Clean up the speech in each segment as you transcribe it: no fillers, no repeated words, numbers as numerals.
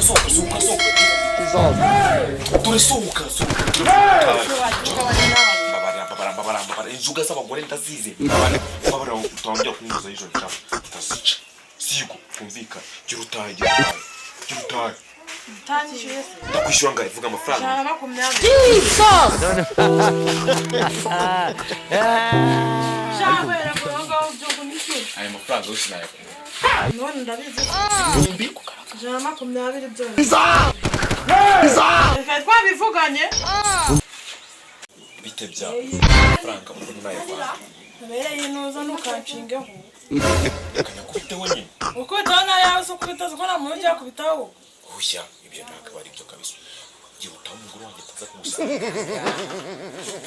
Sohoka, sohoka, sohoka. Dore sohoka, sohoka. Mbabarira, mbabarira, mbabarira, mbabarira. Inzoga z'abagore ndazizi. Mbabarira, mbabarira, utongera kunguza y'ijoro cyangwa utazica. Sigo twumvikane. Gira utahe, gira utahe, gira utahe. Utanyishyuye se? Ndakwishyura ngahe? Vuga amafaranga. 120. Shaka ngo aho ngaho byo kunyishyura. Aya mafaranga yose nayakura? None ndabizi. Ibihumbi 120 byonyine. Reka twabivuganye. Bite bya amafaranga mbona nayavana? Abereye inuza, ntukanshingeho. Kanyakubiteho nyine. Ukubitaho n'ayawe se? Ukubitaho ko nta muntu ujya kubitaho. Oya, ibyo ntabwo ari byo kabisa. Gira utahe, umugore wanjye ataza kumusanga.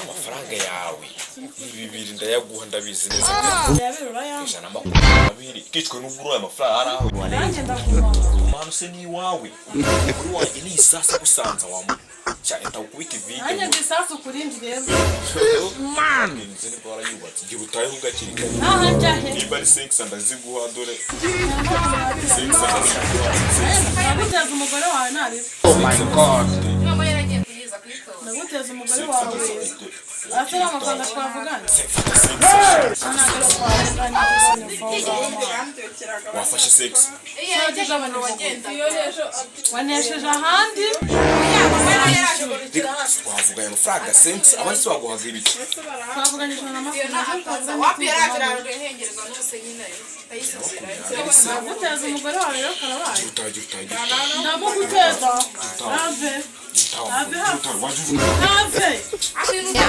Amafaranga yawe ni 2 ndayaguha, ndabizi neza. Yabiri urayampa. 120 kicwe n'uburo aya mafaranga ari aho. Nanjye ndaguma. Manu se ni iwawe? Umugore wanjye ni isasa gusanza wamu cyane ndagukubita ivide. Nanjye ndi isasu ku rindi rero. Inzu nibwo warayubatse. Gira utahe ugakiri kare. Naho njya he? Niba ari 5 ndaziguha, dore 5 ndaziguha. Ndaguteza umugore wawe ntarira. Oh my God. Mama yaragiye kuyiza kuyitora. Ndaguteza umugore wawe. Ase ni amafaranga twavuganye? Fata 5. Wafashe 6. Wanesheje ahandi. Twavuga aya mafaranga 5, abandi se baguhaga ibiki? Twavuganye 120. Wapi, yaraje arahengerezwa n'ubuse nyine ndayisubira. Ndaguteza umugore wawe rero, karabaye. Gira utahe, gira utahe, gira utahe. Ndamuguteza ave. Gira utahe, gira utahe. Wajya uvuga. Ave. Wajya uvuga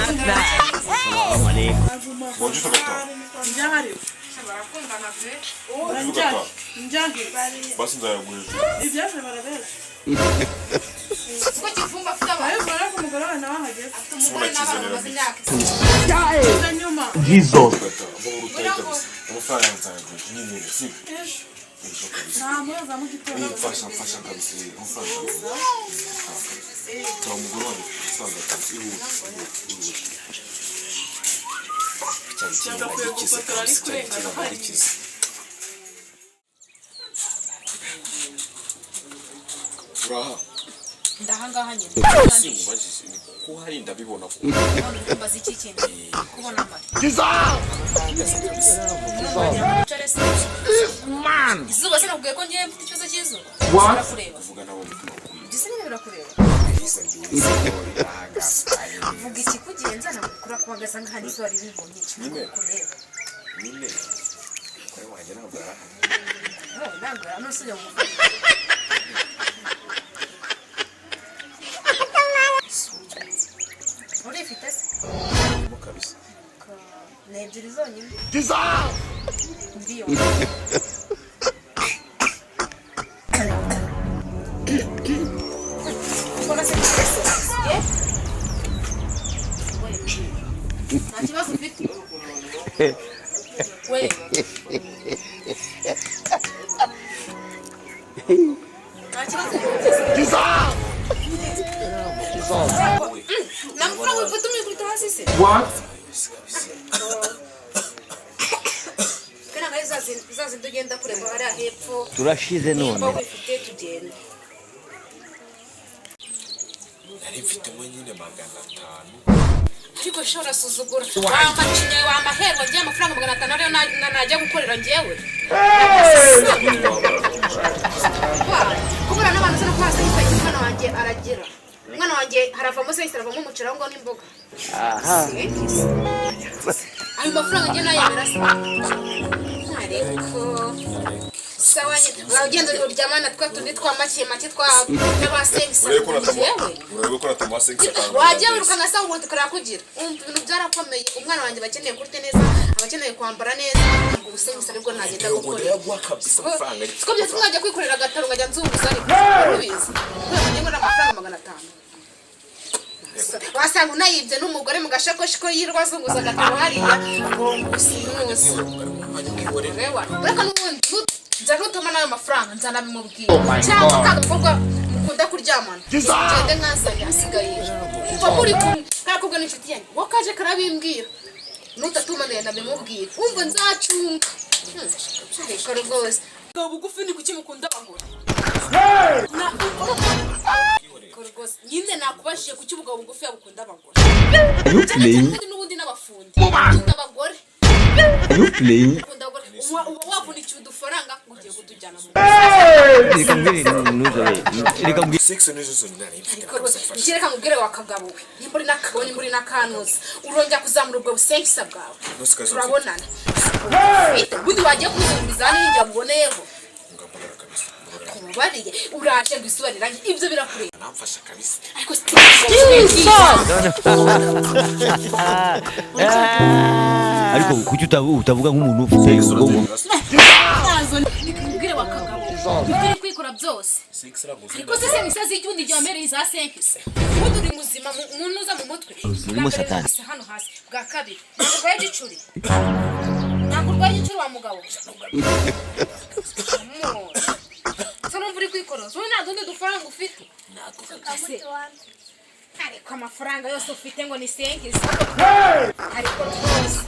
utahe. Njya hariya. Barakundana pe. Wajya uvuga Njya utahe. njya he? Basi nzayaguha ejo. Ibyaje barabeshya. Kuko kivumba afite abantu. Ariko urabona ko umugore wawe nawe ahageze. Afite umugore n'abana bamaze imyaka. Uza nyuma. Ugataha amahoro, utahe kabisa. Amafaranga yawe nzayaguha ejo nyine, sibyo? Ejo. Ejo kabisa. Nta moya za mu gitondo. Eh, mfasha, mfasha kabisa, eh, amafaranga nzayaguha. Taha, umugore wanjye usanga kabisa. Ihute, ihute, ihute. Cyari kintu ndagikize kabisa, cyari kintu ndagikize. Uraha? Ndahangaha nyine. Sinkubajije ni ko hari ndabibona ko None mbaza iki kintu kubona amata? Wicare se. Izuba se nakubwiye ko ngiye mfite ikibazo cy'izuba? Birakureba? Kuvuga nabo umutima ukwiye. Ibyo se nyine birakureba? Byiza byiza. Vuga ikikugenza, ntabwo kuhagaze ngaha n'izuba riri bunyinshi. Nyine. Kureba. Nyine umugore wanjye ntabwo arahari. Wowe ntabwo nusubira mu urifite se? Arimo kabisa. Ni ebyiri zonyine miliyoni. Ubona se ye? Nta kibazo ufite we? Nta kibazo ufite? Nta mafaranga ufite, umwikubita hasi se. Twe ntabwo ari za zindi ugenda kureba hariya hepfo. Turashize Nimba none. wifite tugende. Nari mfitemo nyine 500. Ariko sha urasuzugura, wamacinya, wamaherwa ngewe amafaranga 500 ariyo najya gukorera ngewe. Kubura n'abantu se no kubaha se? Umwana wanjye aragira, umwana wanjye haravamo se, haravamo umuceri aho ngaho n'imboga. Ayo mafaranga ngewe nayemera se? Ariko sawa nyine, uragenda uryamana twa tundi twa make make twa n'abasengisa. Urebe ko natamuha. Ngewe Urebe ko natamuha 5 atanu. Wajya wiruka nka sawa ubundi karakugira. Umva, ibintu byarakomeye. Umwana wanjye bakeneye kurya neza, abakeneye kwambara neza. Ntabwo ubusengisa aribwo nagenda Yego, gukora. ndayaguha kabisa amafaranga. Siko byose mwajya kwikorera agataro nkajya nzunguza, ariko urubizi kubera ngo nkorera amafaranga 500, wasanga unayibye n'umugore mu gashakoshi ko yirwa azunguza agataro hariya ngo ngusinusi. Rewa ureka n'ubundi nza ntutuma n'ayo mafaranga nzanabimubwira, cyangwa ka gakobwa mukunda kuryamana ngende nkazanye asigaye kuva muri kumwe. Karakobwa n'inshuti yanjye, wowe kaje karabimbwira, nutatuma ndagenda mbimubwira. Wumva nzacunga. Reka rwose. Bugufi ni kuki mukunda abagore? Rwose nyine nakubajije kuki ubugabo bugufi bukunda abagore. Are you playing? Cyane n'ubundi n'abafundi bakunda abagore. Are you playing? Ukunda abagore, uba wavunikiye udufaranga ngo ugiye kutujyana mu Reka mbwire ntuzore. Reka mbwire. Sex nizo zonyine nari mfite. Ariko rwose njye reka nkubwire wa kagabo we, nimba uri n'akagabo, nimba uri n'akanuza, urongera kuzamura ubwo busenkisa bwawe. Ntusi kazo. Turabonana ubundi wagiye kuzunguriza hano n'ingihe wamuboneyeho. Ngambara kabisa. Kubabariye uraje ngo izuba rirangiye, ibyo birakureba. Namfasha kabisa. Ariko Ariko kuki utavuga nk'umuntu ufite ubwonko? Nkubwire wa kagabo, ibyo uri kwikora byose. Sex iraguze. Ariko se senkisa z'igihugu igihe wamereye za senkisa, ubundi uri muzima umuntu uza mu mutwe? Urimo Bwa mbere satani. nakubise hano hasi. Bwa kabiri, ntabwo urwaye igicuri, ntabwo urwaye igicuri wa mugabo. Se numva uri kwikoroza, wowe nta tundi dufaranga ufite? Se, ariko amafaranga yose ufite ngo ni senkisa, ariko rwose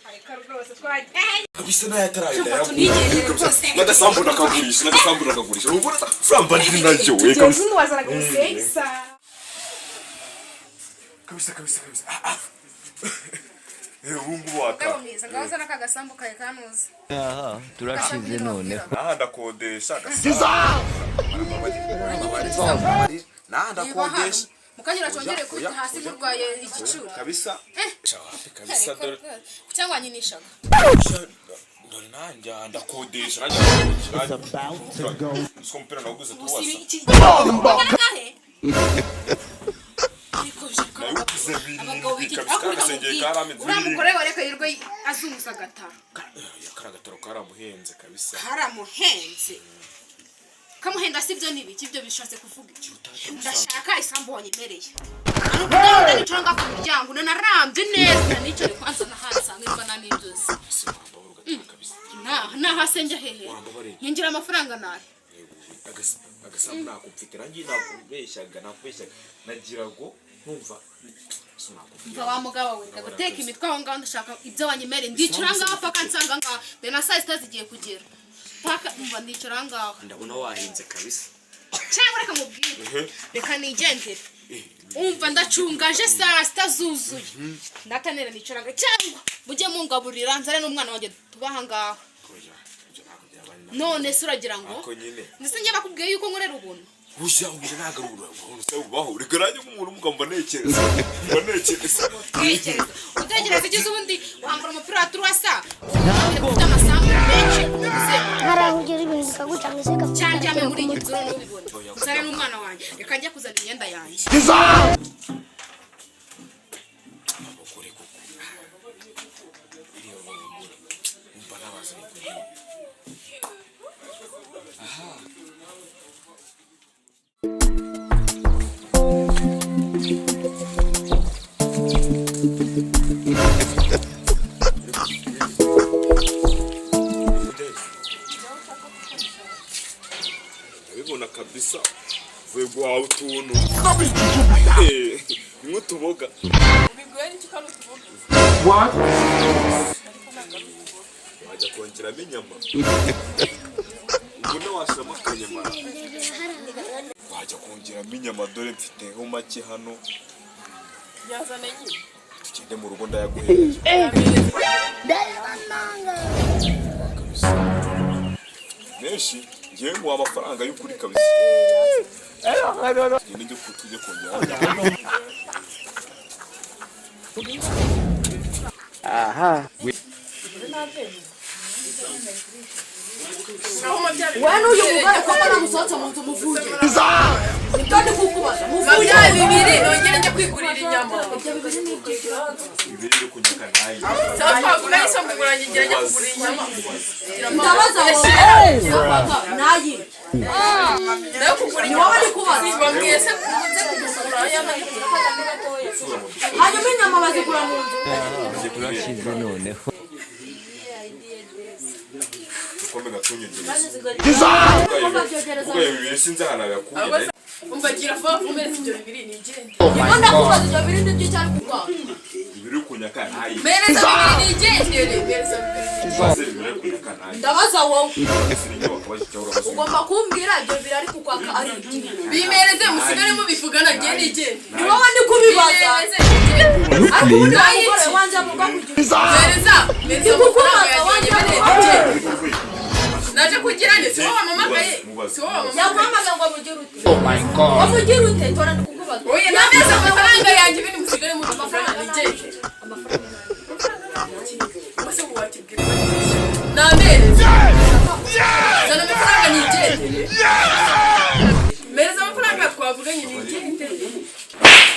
ariko rwose twagiye. Kabisa nayo atarayo. Tunigendere rwose. N'agasambu nakagurisha, n'agasambu nakagurisha. Ubona framba ndi nayo we kabisa. Ubundi wazanaga umusenkisa. Kabisa kabisa kabisa. Ah ah. Ubu ngubu wata. Ngabo mwiza, ngaho uzana aka gasambu kawe kanuza. Aha, turashize noneho. Aha ndakodesha agasambu. Naha ndakodesha. Mukanyura cyongere kubita hasi nkurwaye igicuri. Kabisa. Shawapi kabisa dore. Cyangwa wanyinishaga. Dore nanjye aha ndakodesha nanjye ndakodesha. Siko umupira nawuguze tuwasa. Iki kangahe? Nawuguze Abagabo birindwi b'iki kabisa kagasengeye karameze. uriya mugore we reka yirirwe azunguza agataro. Kara gataro karamuhenze kabisa. Karamuhenze. Kamuhenda si byo n'ibiki, ibyo bishatse kuvuga iki? Ndashaka isambu wanyemereye. Ndabona nicara ngaho ku muryango narambye neza nicare kwanza nahansanga niba nta n'inzozi. Ese wambabara ugataha kabisa. Nahase njya hehe? Wambabariye. Nyinjira amafaranga nahe? Agasambu ntako mfite nanjye nakubeshyaga nakubeshyaga nagira ngo nkumva sinakubwira. Mva wa mugabo we, ndaguteka imitwe aho ngaho, ndashaka ibyo wanyemereye. Ndicara ngaho paka nsanga ngaho dore na saa sita zigiye kugera, paka mva ndicara aho ngaho. Ndabona wahinze kabisa. Cyangwa reka mubwire, reka nigendere. Umva, ndacungaje saa sita zuzuye ndatanira nicara ngaho, cyangwa mujye mungaburira nzare n'umwana wanjye tuba aha ngaho. Oya, ibyo ntabwo byaba ari None se uragira ngo ako nyine. Ndetse njye bakubwiye yuko nkorera ubuntu? Ujya ujya ntabwo ari ubuntu se bubaho. Reka nanjye nk'umuntu mugabo mba ntekereza mba ntekereza. Utekereza utekereza igize ubundi wambara umupira wa turasa ufite amasambu menshi uguze. Hari aho ugera ibintu bikagucanga ese Cyangwa bikakugera njyame ku muri iyi mutwe. nzu noneho ubibona nzane n'umwana wanjye, reka njye kuzana imyenda yanjye. Abagore koko, iriya abagore mba nabazanye kugira. Ndabibona kabisa uvuye guhaha utuntu nk'utuboga. Bigoye n'icyo ukaba utuboga. Wajya kongeramo inyama, ubwo washyiramo akanyama, wajya kongeramo inyama. Dore mfiteho make hano. Yazane nyine. Tugende mu rugo ndayaguhereza kabisa menshi. Ngewe nguha amafaranga y'ukuri kabisa. Tugende njye tujye kongera. We n'uyu mugore ko mbona musohotse mu nzu, muvuye nibyo ndi kukubaza, muvuye bibiri nongere njye kwigurira inyama. Ibiri yo kunyaka ntayi. Sawa, twagura isombe ngurange ngira njye kugura inyama. Ndabaza wowe nayi nayo kugura inyama ni wowe ndi kubaza, bambwiye se nze kugura hanyuma inyama bazigura mu nzu. Turashize noneho. Ukombe gatunyegereza ubwo bibiri sinzi ahantu yakuye. Umva, gira vuba vuba umereze ibyo bibiri nigende. Ndakubaza ibyo biri nibyo cyari kukwanga. Ibiri yo kunyaka ntayi. Mereza bibiri nigendere, mereza bibiri. Maze bibiri yo kunyaka. nayo. Ndabaza wowe. Sinjye wakabaje icyo urabaza. Ugomba kumbwira ibyo biri ari kukwaka ari iki. Bimereze musigare mubivugana ngiye nigende. Ni wowe ndi kubibaza. Bimereze nigende. Ariko ubundi wamugore wanjye avuga kugira. Mereza, mereza amafaranga yanjye nigende. Naje kugira nde si wowe wampamagaye? Si wowe wampamagaye? Yaguhamagaye ngo amugire ute? Oh my God. Amugire ute? Tora ndi kukubaza. Oya nameze amafaranga yanjye ibindi musigare mubivugana nigende. Bose wakibwira. Namereza. Zana amafaranga nigende. Mereza amafaranga twavuganye nigende.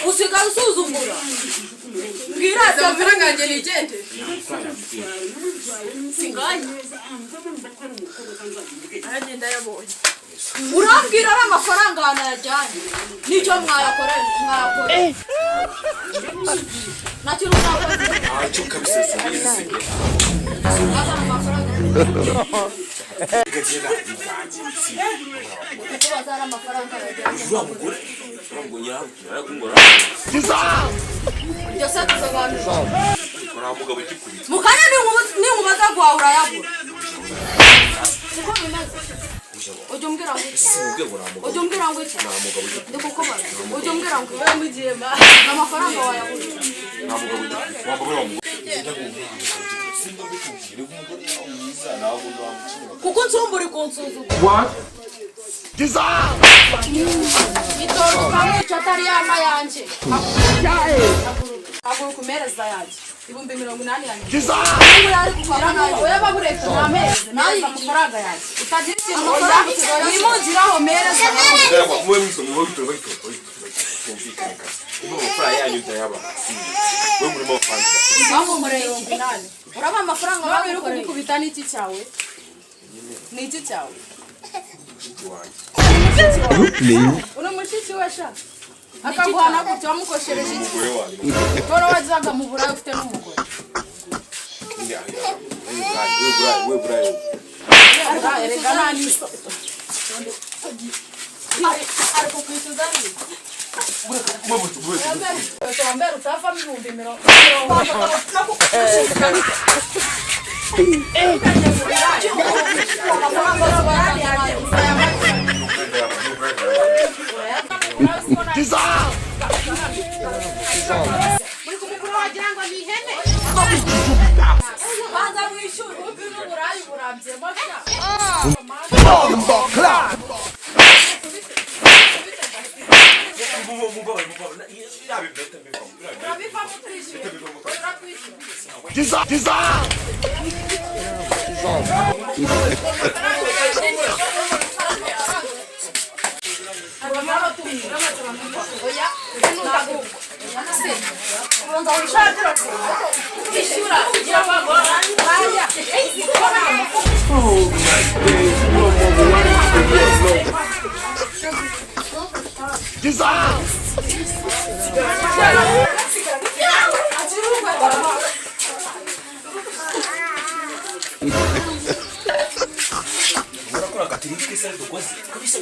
Usigaye usuzugura. Mbwira Zana amafaranga yanjye nigende. Singaye. Aragenda yabonye. Urambwira ari amafaranga ahantu yajyanye. Nicyo mwayakoreye mwayakoreye. Nta kintu mwakoze. Ntacyo kabisa sinzi. Azana amafaranga. Gagenda ibyanjye. Kubaza ari amafaranga yajyanye. Uriya mugore uriya mugore yarakumura. Ibyo se tusobanura. Uriya mugabo ugikubita. Mu kanya ninkubaza guhaha urayabura. Siko bimeze. Ujya umbwira ngo iki? Sinubwiye ngo nta mugabo. Ujya umbwira ngo iki? Nta mugabo ugikubita. Ndi kukubaza. Ujya umbwira ngo iki? Amafaranga wayabura. Nta mugabo ugikubita. Wambaye uriya mugore. Ngenda ngo uriya mugabo ugikubita. Simba mbikubwire ngo umugore yawe mwiza ntabwo namucinya. Kuko nsumbura ikunsuzugura. Itora ukamwica atari yama yanjye. Haguruka umereza yanjye. 80,000 yanjye. Niba yari kukwaka nayo. Oya babureka ntampereze nayo amafaranga yanjye. Utagira ikintu oya wimungiraho mereza. Mwe mwisomye wowe bitora bitora twumvikane kazi. Ubu amafaranga yanyu ndayabaha. We murimo amafaranga. Bamukoreye 80. Uraba amafaranga None uri bagukoreye. kugukubita n'iki cyawe? Ni iki cyawe? Mushiki wanjye. Uri mushiki we sha. Akaguhana gutya wamukoshereje iki? Umugore wanjye. None wajyaga mu burayi ufite n'umugore. We burayi. Erega nta n'iso. Ari kukwishyuza ni. Wambere utavamo 50,000. Muri kumugura wagira ngo ni ihene. Banza wishyure. Uburayi burambyemo sha. Urabivamo utwishyura. Urakwishyura. Urakora agatiriki se dukoze. Kabisa